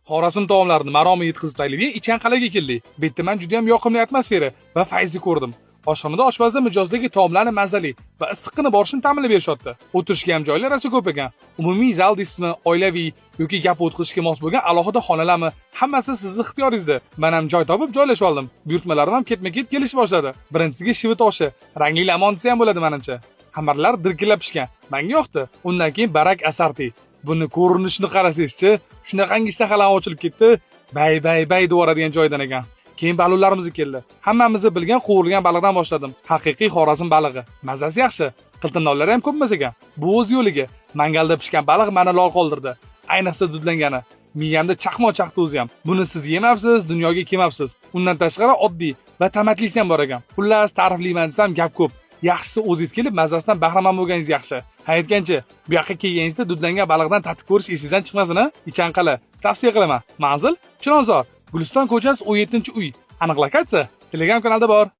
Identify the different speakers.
Speaker 1: Xorazm taomlarini maromiga yetkazib tayyorlagan Ichanqal'aga keldik. Bu yerda man juda ham yoqimli atmosfera va fayzni ko'rdim. Oshxonada oshpazlar mijozdagi taomlarni mazali va issiqqina borishini ta'minlab berishyapti. O'tirishga ham joylar rosa ko'p ekan. Umumiy zal deysizmi, oilaviy yoki gap o'tkazishga mos bo'lgan alohida xonalarmi, hammasi sizni ixtiyoringizda. Men ham joy topib joylashib oldim. Buyurtmalarim ham ketma-ket kelish boshladi. Birinchisiga shivit oshi, rangli lamon desa ham bo'ladi menimcha. Xamirlar dirkillab pishgan. Menga yoqdi. Undan keyin barak asarti. Buni ko'rinishini qarasangizchi, shunaqangi ishtahalar ochilib ketdi. Bay bay bay deb yuboradigan joydan ekan. Keyin baliqlarimiz keldi. Hammamizni bilgan qovurilgan baliqdan boshladim. Haqiqiy Xorazm balig'i. Mazasi yaxshi. Qiltindonlari ham ko'p emas ekan. Bu o'z yo'liga. Mangalda pishgan baliq meni lol qoldirdi. Ayniqsa dudlangani. Miyamda chaqmoq chaqdi o'zi ham. Buni siz yemabsiz, dunyoga kelmabsiz. Undan tashqari oddiy va tamatlisi ham bor ekan. Xullas, ta'riflayman desam gap ko'p. Yaxshisi o'zingiz kelib mazasidan bahramand bo'lganingiz yaxshi. Ha, aytgancha, bu yoqqa kelganingizda dudlangan baliqdan tatib ko'rish esingizdan chiqmasin, a? Ichanqal'a. Tavsiya qilaman. Manzil: Chilonzor, Guliston ko'chasi, 17-uy. Aniq lokatsiya Telegram kanalda bor.